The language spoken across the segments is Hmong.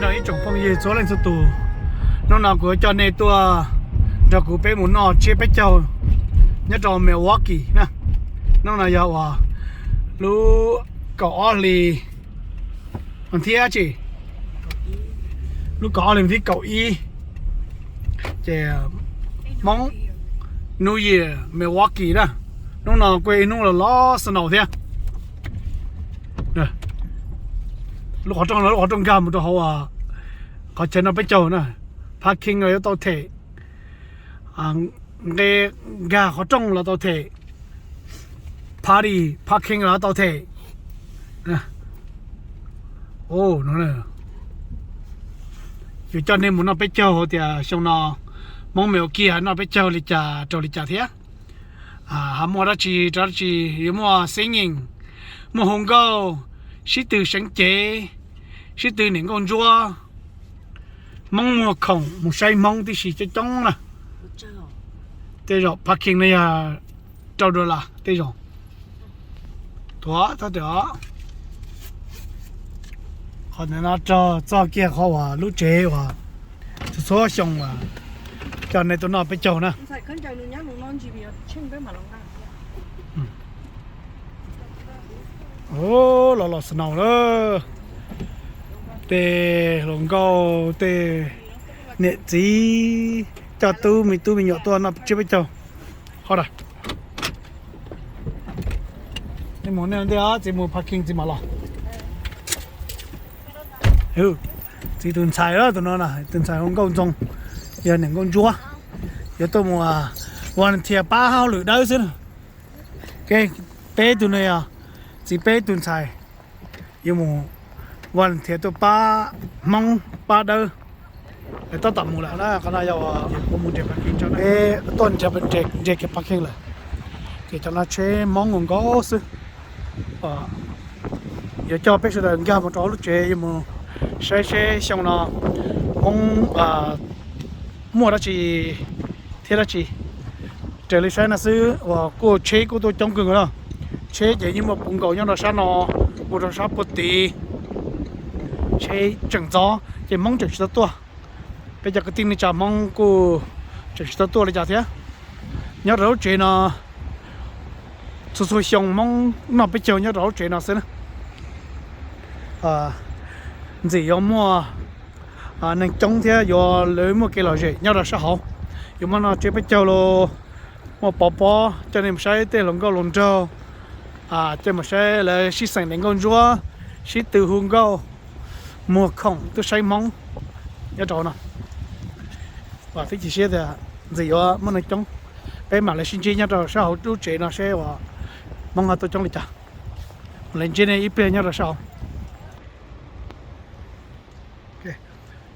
Nyob zoo ib tsoom phooj ywg txhua leej txhua tus, hnub no kuv yuav coj nej tuaj nrog kuv peb mus noj tsiab peb caug nyob rau Milwaukee na. Hnub no yog uas lub kaum ob hli thiab tsis, lub kaum ob hli thib kaum ib, ces Hmoob New Year Milwaukee na. Hnub no kuj ib hnub los los snow thiab. Lub qhov rooj no lub qhov rooj nkag mus rau hauv qhov chaw noj peb caug na. Parking los yuav tau them, nqe nkag qhov rooj los tau them, party parking los tau them. Yuav coj nej mus noj peb caug tias xyoo no Hmoob Milwaukee noj peb caug li cas rau li cas thiab. Ho muaj dab tsi rau dab tsi, yuav muaj singing, muaj hu nkauj, sib tw seev cev, sib tw niam nkauj ntsuab. Hmoob muag khoom mus saib Hmoob tib si coob coob na. Tej zaum parking no yog rau dollar tej zaum. Tuav tau tias qhov ntawm no raug txog kiag qhov uas lub tsev uas txhua txhua xyoo uas coj nej tuaj noj peb caug na. Los los snow lawm. Tej hluas nkauj tej niam txiv coj tub me tub me nyuam tuaj noj tsiab peb caug. Ho da, nej mus nej ntej, txiv mus parking txiv mam los. Txiv tus ntxhais, tus no tus ntxhais hu Nkauj Ntxoo, yog niam nkauj ntsuab, yuav tuaj mus volunteer pab hauj lwm dawb xwb na. Peb tug no yog txiv peb tug ntxhais yuav mus volunteer tuaj pab Hmoob pab dawb. Lawv tab tom mus lawm na, qhov no yog peb tuaj nres kiag parking lawm. Ces cov no tsheb Hmoob nkaus nkaus xwb. Yuav coj peb sawv daws nkag mus rau lub tsev yuav mus saib seb xyoo no Hmoob muaj dab tsi thiab dab tsi. Raws li saib no xwb uas kuj tsheb kuj tuaj coob kawg nkaus na. Tsheb ces yeej muaj puv nkaus nyob rau sab no, mus rau sab puag tid. Tsheb tseem ntxov ces Hmoob tseem tsis tau tuaj. Peb cov kwv tij neej tsa Hmoob kuj tseem tsis tau tuaj li cas thiab. Nyob rau lub tsev no txhua txhua xyoo Hmoob noj peb caug nyob rau lub tsev no xwb na. Ntxim yuav muaj neeg coob thiab yuav lawv muaj kev lom zem nyob rau sab hauv. Yuav muaj noj tsiab peb caug los muaj pov pob coj nej mus saib tej hluas nkauj hluas nraug, coj mus saib lawv sib xeem niam nkauj ntsuab, sib tw hu nkauj, muag khoom tuaj saib Hmoob nyob rau no. Vam thiab cia siab tias ntxim yuav muaj neeg coob, peb mam li sib ntsib nyob rau sab hauv lub tsev no seb uas Hmoob ho tuaj coob li cas. Mam li ntsib nej ib pliag nyob rau sab hauv.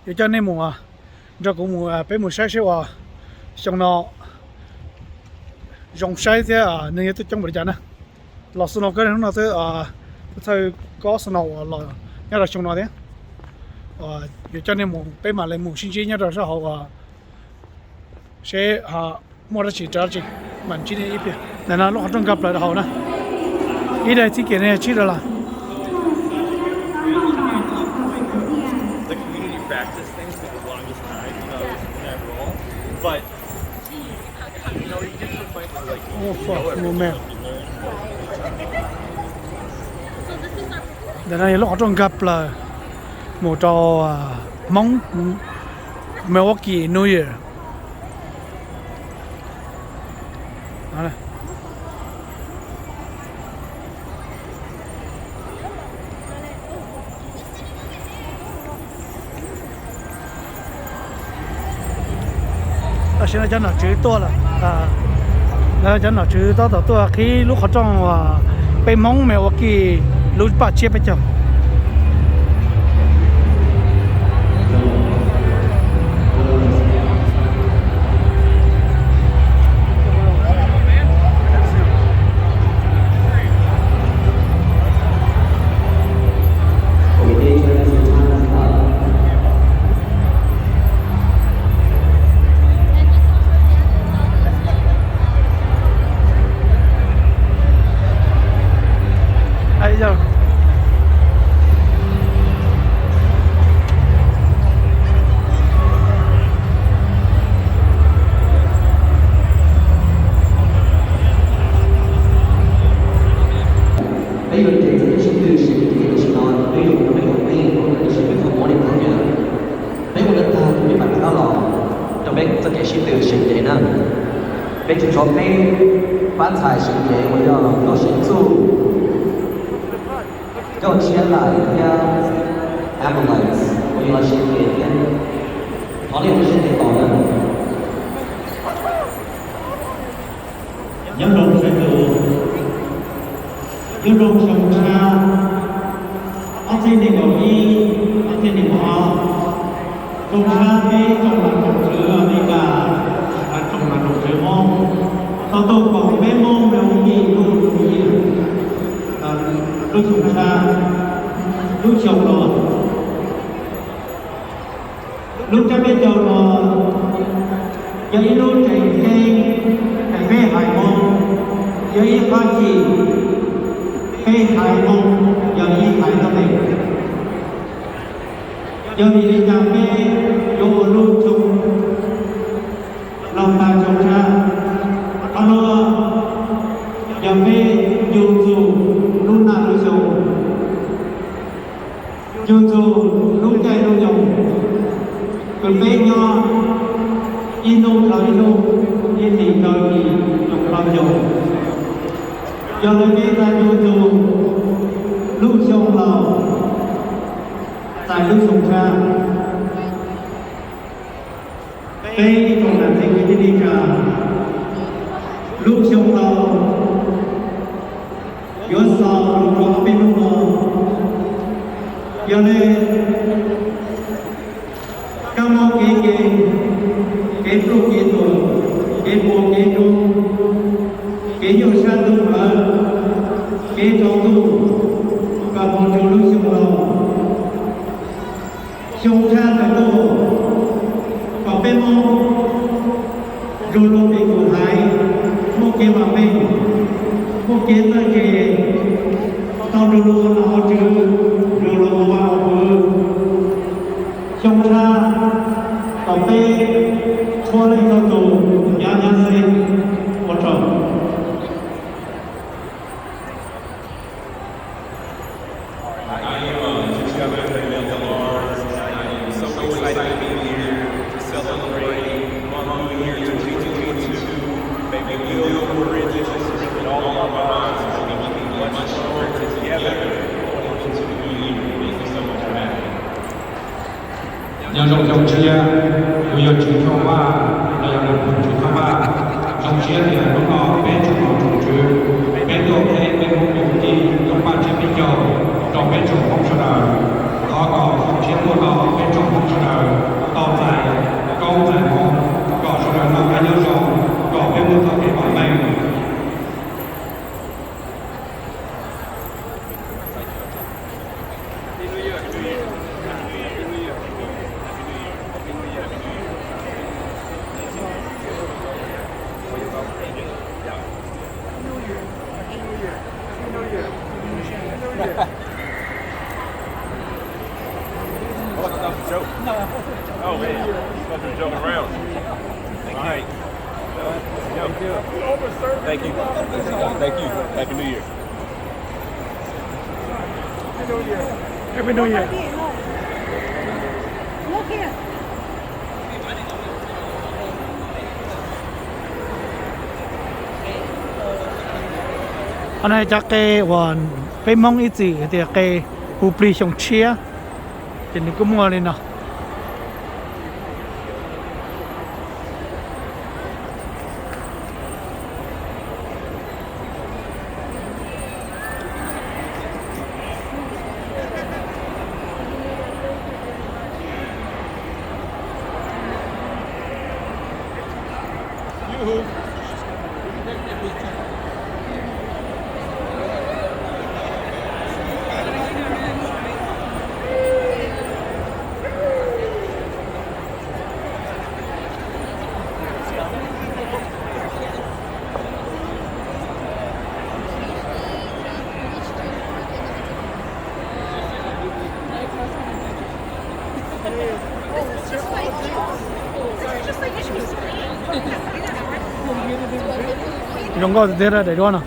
Yuav coj nej mus nrog kuv mus, peb mus saib seb uas xyoo no zoo saib thiab neeg yuav tuaj coob npaum li cas na. Los snow kawg hnub no xwb, txhawj kob snow uas los nyob rau xyoo no thiab. Yuav coj nej mus, peb mam li mus sib ntsib nyob rau sab hauv uas seb muaj dab tsi rau dab tsi, mam ntsib nej ib pliag. Ntawm no lub qhov rooj nkag plaws rau hauv na, ib daim ticket no yog tsib dollar. Ntawm no yog lub qhov rooj nkag plaws mus rau Hmoob Milwaukee New Year. Tam sim no cov nom tswv tuaj lawm. Cov nom tswv tab tom tuaj qhib lub qhov rooj uas peb Hmoob Milwaukee lub paj tsiab peb caug. Ces na, peb tsis tso peb pab ntxhais sawv cev uas yog Nkauj Seev Txuj, Nkauj Tshiab Lam thiab Ambulance uas yog sawv cev thiab, thov nej ua siab ntev tos na. Nyob zoo sawv daws, nyob zoo xyoo tshab ob txhiab nees nkaum ib, ob txhiab nees nkaum ob, xyoo tshab peb tsoom nam tsoom tswv Amelikas, tsoom nam tsoom tswv Hmoob, tau tuaj koom peb Hmoob me ua ib lub, lub xyoo tshab, lub xyoo no. Lub tsab peb caug no yog ib lub tseem ceeb, tseem peb haiv Hmoob, yog ib qhov cim peb haiv Hmoob, yog ib haiv tuab neeg. Yog vim li cas peb yuav ua lub xyoo laug tag xyoo tshab? Qhov no yog peb ncu ntxug lub naj lub xyoo, ncu ntxug lub caij lub nyoog, kws peb nyob ib hnub dhau ib hnub, ib hlis dhau ib hlis, nyoog dhau nyoog. Yog li peb txais ncu ntxug lub xyoo laug, txais lub xyoo tshab. Peb ib tsoom nam txiv kwv tij neej tsa, lub xyoo laug yuav xaus rau ob peb hnub no. Yog li kab mob kev nkeeg, kev pluj kev tuam, kev puas kev nroo, kev nyuaj sab ntuj plawv, kev tsaus ntuj, kom mus rau lub xyoo laug, xyoo tshab tawm tuaj, kom peb Hmoob zoo lug pem kum haiv, muaj kev vam meej, muaj kev txawj ntse, tau nrug lug ua nom ua tswv, nrug lug ua vaj ua hwv. Xyoo tshab kom peb txhua leej txhua tus nyav nyav xeeb. Ua tsaug. All right, I am, uh, Chief Governor Daniel Delars, and I am so excited to be here to celebrate Hmong New Year twenty twenty-two. May we build more bridges and strengthen all of our bonds so that we can be much stronger together going into the new year. Thank you so much for having me. Nyob zoo xyoo tshiab, kuv yog Tswv Xyooj Vaj, los yog Nam Phoo Tswv Xyooj Vaj. Zoo siab tias hnub no peb tsoom hmoob tsoom tswv, peb tuaj qheb peb Hmoob me ua tij Xyooj Vaj tsiab peb caug rau peb tsoom Hmoob sawv daws. Thov kom xyoo tshiab tuaj no peb tsoom Hmoob sawv daws tau txais koob txais hmoov, kom sawv daws noj qab nyob zoo, kom peb muaj txoj kev vam meej. Oh, man. You guys are joking around. All right. Yo. Thank you. Thank you. Happy New Year. Happy New Year. Qhov no cov qe uas peb Hmoob ib txwm hais tias qe hu plig xyoo tshiab, ces nws kuj muaj li no. Zoo nkauj tiag tiag, daim duab no.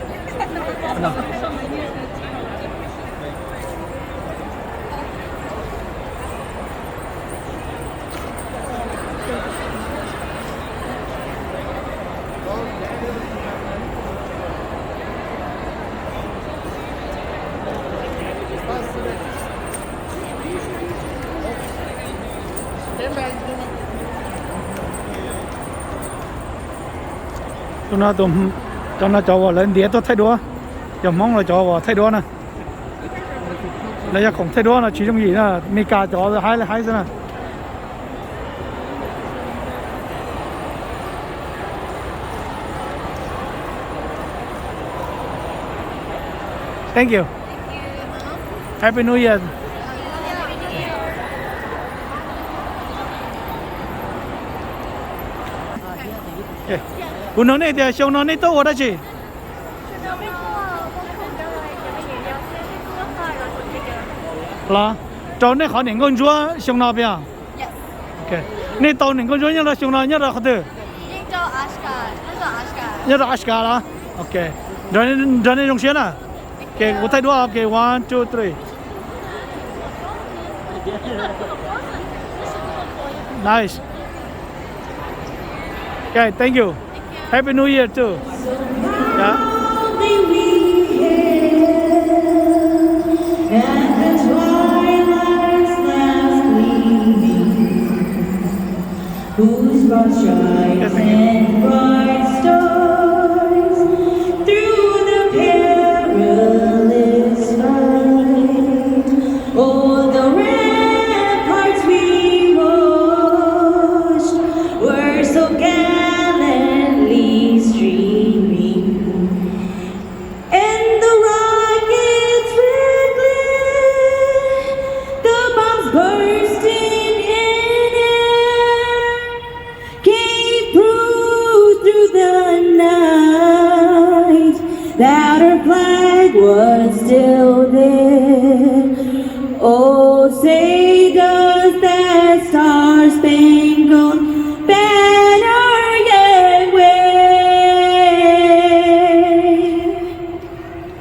Tus no tus, cov no cov uas lawv ntiav tuaj thaij duab, cov Hmoob los cov uas thaij duab na. Lawv yog khoom thaij duab no tsis yooj yim na, Meskas cov haib li haib xwb na. Thank you. Happy New Year. Kuv nug nej tias xyoo no nej tuaj ua dab tsi? Los rau nej qhov niam nkauj ntsuab xyoo no puas yog? Nej tau niam nkauj ntsuab nyob rau xyoo no nyob rau qhov twg? Nyob rau Ashka los? Ok, nrog nej zoo siab na. Ok, kuv thaij duab, ok, one, two, three. Nice. Ok, thank you. Happy New Year too. At the twilight's last gleaming, whose broad stripes and bright stars through the perilous fight o'er the ramparts we watched were so gallantly streaming. And the rockets were clear, the bombs bursting in air came proof through the night that our flag was still there. Oh, say does that star-spangled banner yet wave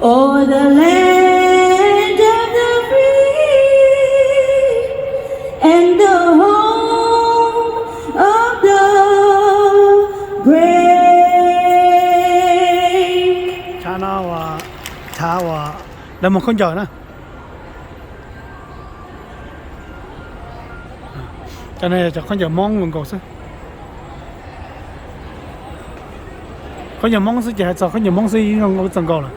o'er the land of the free and the home of the brave. Chav no uas, chav uas lawv muag khaub ncaws na. Cov no cov khaub ncaws Hmoob nkaus xwb. Khaub ncaws Hmoob xwb ces hais txog khaub ncaws Hmoob xwb yeej zoo txaus nkaus lawm.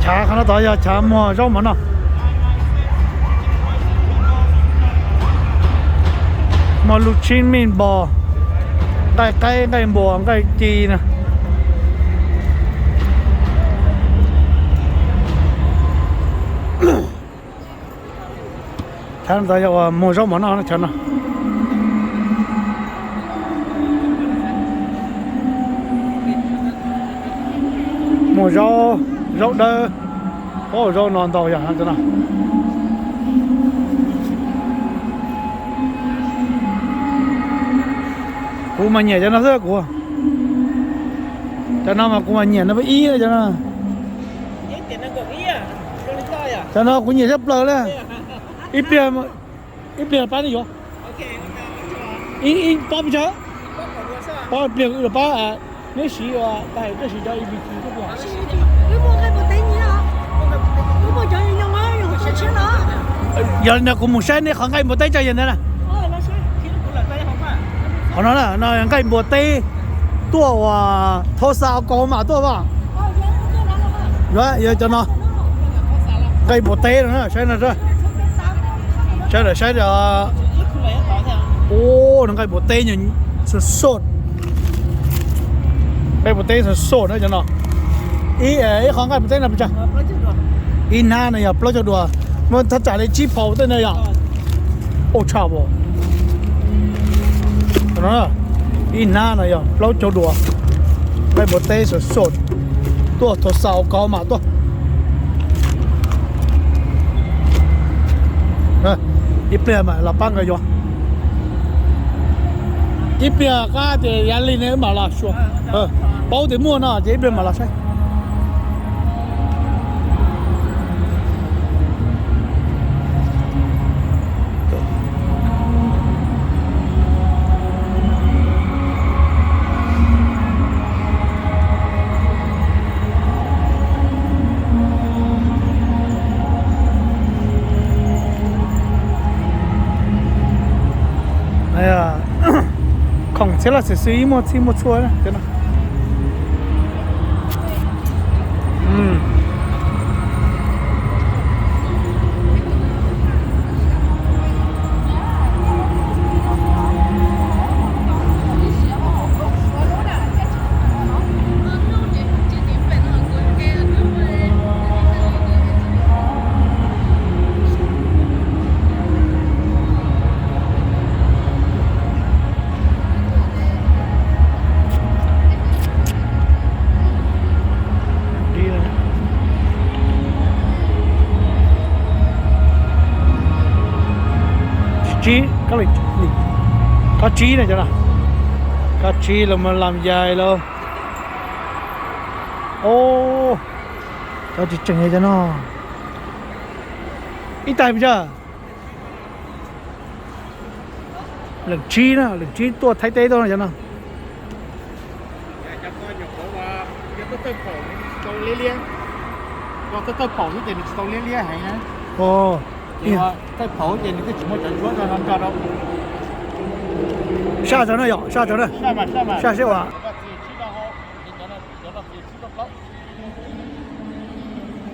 Chav qhov no tod yog chav muag zaub mov noj. Muaj lub tsib mij npos, nqaij qaib, nqaij npua, nqaij ci na. Chav no tod yog uas muag zaub mov noj chav no. Muag zaub, zaub dawb, zaub no ntau yog no. Kuv mas nyiam cov no xwb kuv. Cov no mas kuv mas nyiam no ib cov no. Cov no kuv nyiam tshaj plaws li. Ib pliag, ib pliag pab nej yuav. Ib pob pes tsawg? Pob pliag pab, neb siv ua tag tab sis cov ib pliag. Yog li ntawd kuv mus saib nej qhov nqaij npua teb tso yog ntawd na. Qhov no na, nqaij npua teb tuaj uas Tulsa, Oklahoma tuaj mas. Yog cov no, nqaij npua teb no na, saib no, saib, saib, ua nqaij npua teb nyuag sov sov. Nqaij npua teb sov sov na cov no. Ib, ib qhov nqaij npua teb no pes tsawg? Ib hnab no yog plaub caug duas, muaj thaj tsam li tsib phaus tej no yom. Ua tshaj as. Ib hnab no yog plaub caug duas, nqaij npua teb sov sov, tuaj Tulsa, Oklahoma tuaj. Ib pliag mam los pab nkawd yuav. Ib pliag qab tias yav lig ne wb mam los xyuas. Paub tias muaj no ces ib pliag mam los saib. Txhiab Laj Xeem Xwm ib muaj txhij muaj txhua na cov no. Tsib, kab tsib na cov no. Kab tsib los mas lam yais los. Cov tsis tseem cov no. Ib tais pes tsawg? Leej tsib na, leej tsib tuaj Thaib teb tuaj no cov no. Saj cov no yom, saj cov na. Saj seb uas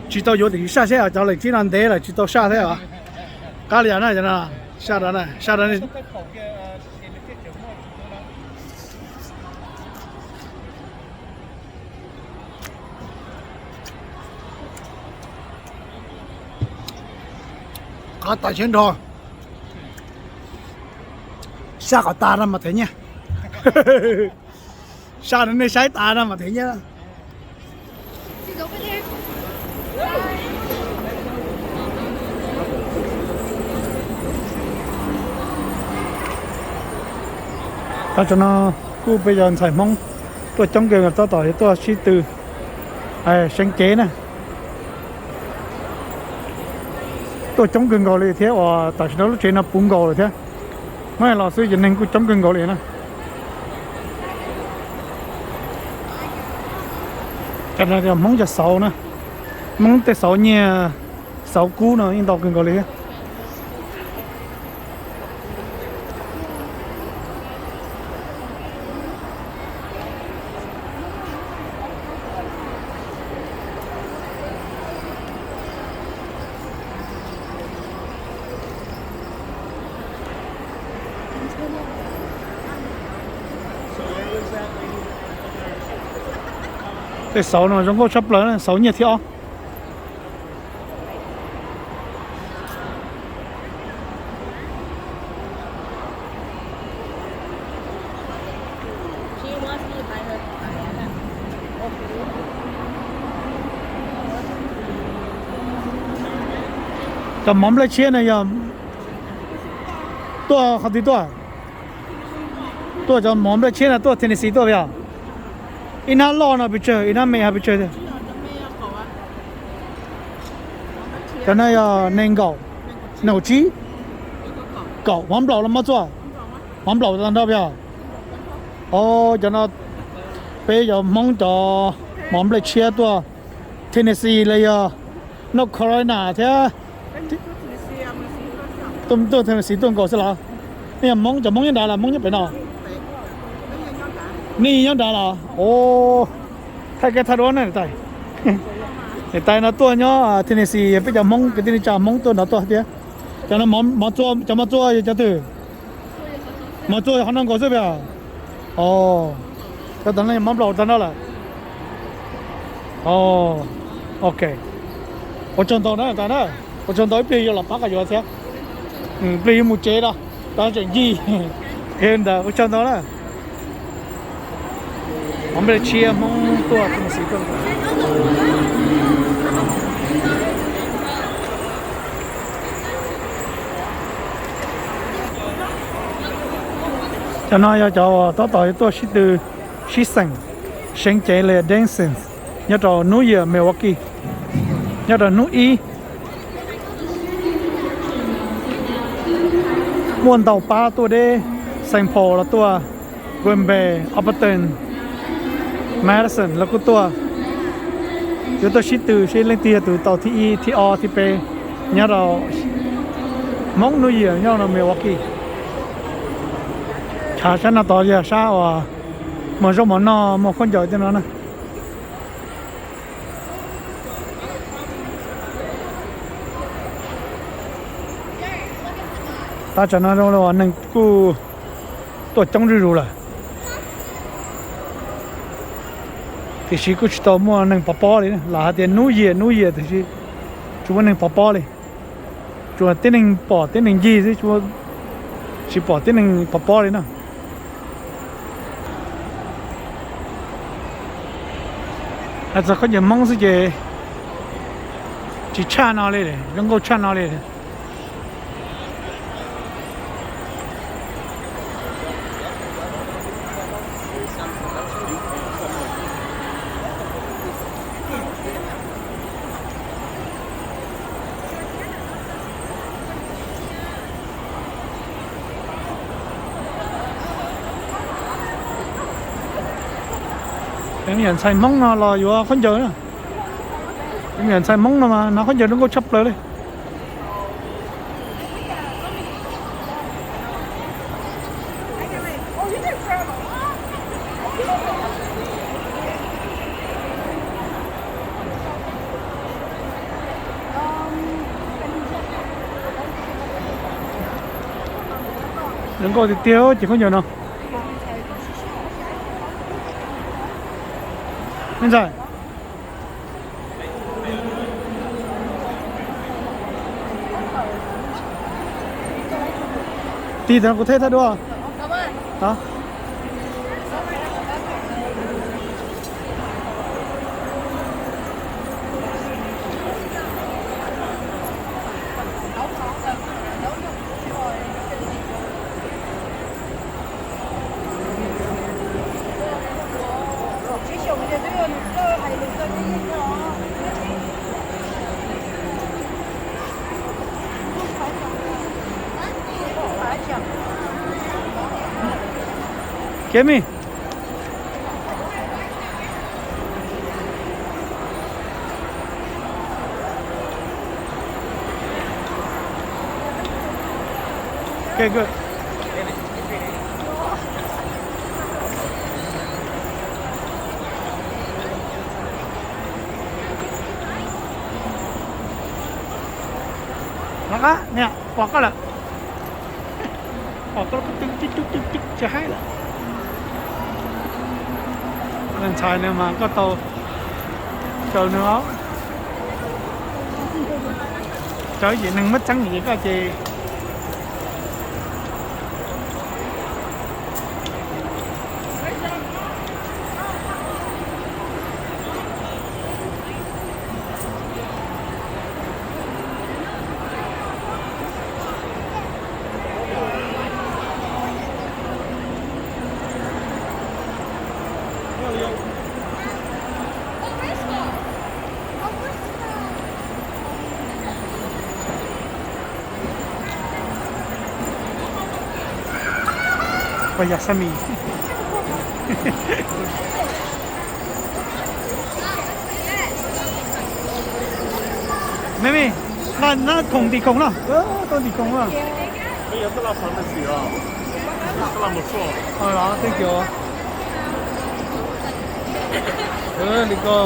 tsis tau yuav tias saj seb os, cov leej tsib no ntev lawm tsis tau saj thiab os. Qab li os na, saj rau na, saj rau. Qhov tas siab nrho. Saj kom tas no mas them nyiaj. Saj no nej saib tas no mas them nyiaj. Tam sim no kuj peb cov ntxhais Hmoob tuaj coob kawg nkaus, tab tom yuav tuaj sib tw seev cev na. Tuaj coob kawg nkaus li thiab uas tam sim no lub tsev no puv nkaus lawm thiab. Muab los xwb ces neeg kuj coob kawg nkaus li na. Cov no yog Hmoob cov xauv na, Hmoob tej xauv nyiaj xauv kub no yeej ntau kawg nkaus li thiab. Tej xauv no zoo nkauj tshaj plaws, xauv nyiaj thib ob. Cov mov nplej tshiab no yog tuaj qhov twg tuaj? Tuaj cov mov nplej tshiab no tuaj Tennessee tuaj yog? Ib hnab loj no pes tsawg, ib hnab me ho pes tsawg? Cov no yog nees nkaum, nees nkaum tsib, kaum, mov nplaum los mov txua? Mov nplaum tag nrho yog? Os, cov no peb cov Hmoob cov mov nplej tshiab tuaj Tennessee los yog North Carolina thiab tuaj Tennessee tuaj nkaus xwb los? Nej yog Hmoob, cov Hmoob nyob nrad los Hmoob nyob pem no? Nej nyob nrad los? Os, thaij kab thaij duab na niam tais. Niam tais no tuaj nyob Tennessee, peb cov Hmoob kwv tij neej tsa Hmoob tuaj nrad tuaj thiab. Cov no, cov mov txua yog cov twg? Mov txua yog qhov no nkaus xwb yog? Os, cov tag no yog mov nplaum tag no lawm. Os, ok. Ua tsaug ntau na niam tais na. Ua tsaug ntau, ib pliag yuav los pab koj yuav thiab. Ib pliag yuav mus tsev los tau tseem ncig. Ntawd ua tsaug ntau na. Hmoob nplej tshiab Hmoob tuaj Tennessee tuaj. Cov no yog cov uas tab tom yuav tuaj sib tw, sib xeem, seev cev los yog dancing nyob rau Hnub Yia Milwaukee, nyob rau hnub ib. Muaj ntau pab tuaj deb, Saint Paul los tuaj, Green Bay, Appleton, Madison los kuj tuaj. Yuav tuaj sib tw seb leej twg yog tus tau thib ib, thib ob, thib peb nyob rau Hmoob Hnub Yia nyob rau Milwaukee. Sab no tod yog sab uas muag zaub mov noj muag khaub ncaws tej no na. Tab tsam no zoo li uas neeg kuj tuaj coob zuj zus lawm, tiam sis kuj tsis tau muaj neeg pov pob li. Lawv hais tias hnub yim hnub yim tiam sis tsis muaj neeg pov pob li. Tsuas tib neeg pom tib neeg ncig xwb, tsis pom tib neeg pov pob li na. Hais txog khaub ncaws Hmoob xwb ces tsis tshaj no li, zoo nkauj tshaj no li. Cov me nyuam ntxhais Hmoob no los yuav khaub ncaws na. Cov me nyuam ntxhais Hmoob no mas hnov khaub ncaws zoo nkauj tshaj plaws li. Zoo nkauj tiag tiag ces khaub ncaws no. Me ntxhais, tig tod kuv thaij thaij duab. Kev me. Okay, good. Nov qab niam, pom koj lawm. Pom koj lawm, cub cub cub cub tsis haib lawm. Ntxhais nws mas koj tau caw nws os. Caw ces neeg muab txeeb ces koj ces Ua yog sab mis. Me me, noj khoom tim khoom no, tau tim khoom no. Thank you. Li ko.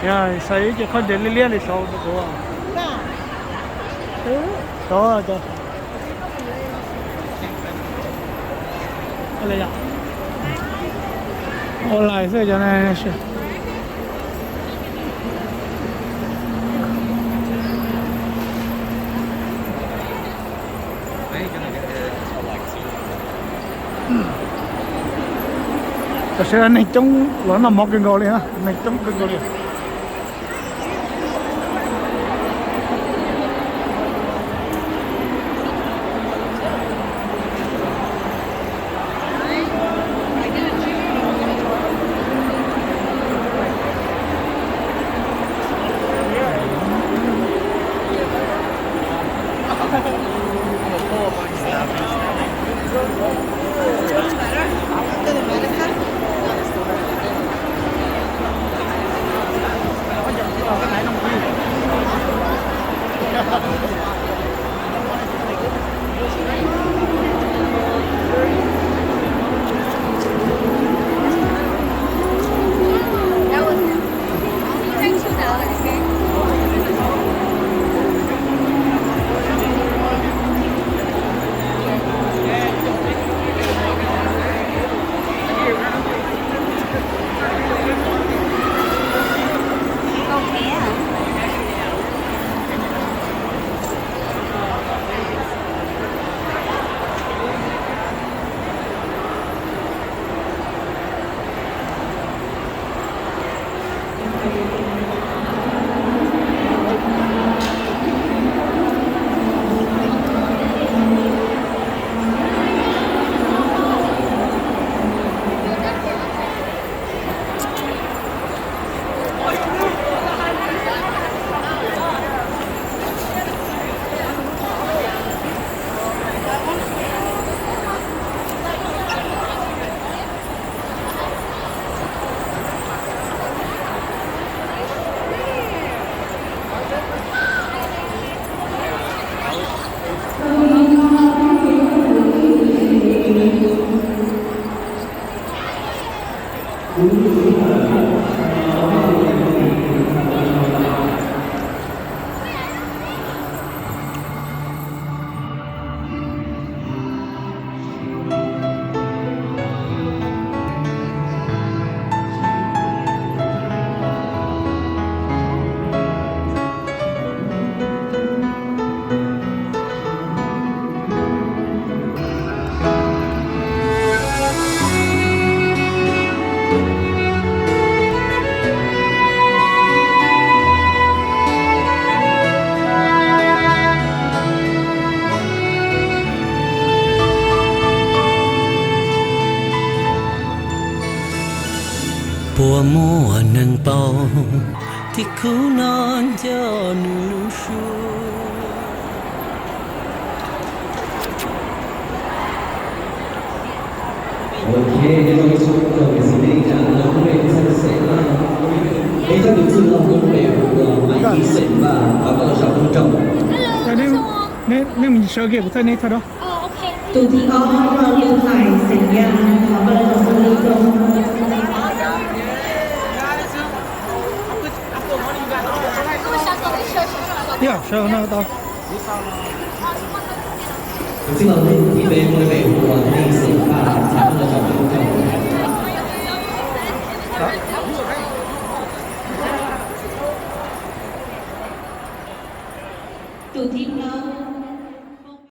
Yog xav ib ce khaub ncaws liab liab li saud rau kuv. Saud. Online xwb cov no. Tam sim no neeg coob los noj mov kawg nkaus li, neeg coob kawg nkaus li. Puas muaj neeg paub, tim khub no nco nws lub suab. Ok, Neb, neb mus sawv kiag kuv thaij neb thaij da. Tus thib ob yog Lwm Hlais xeem Yaj, thov koj los zaum xwb li rau. Tus thib peb muaj lub npe hu ua Neej xeem Vaj, thov koj los zaum xwb li rau. Tus thib plaub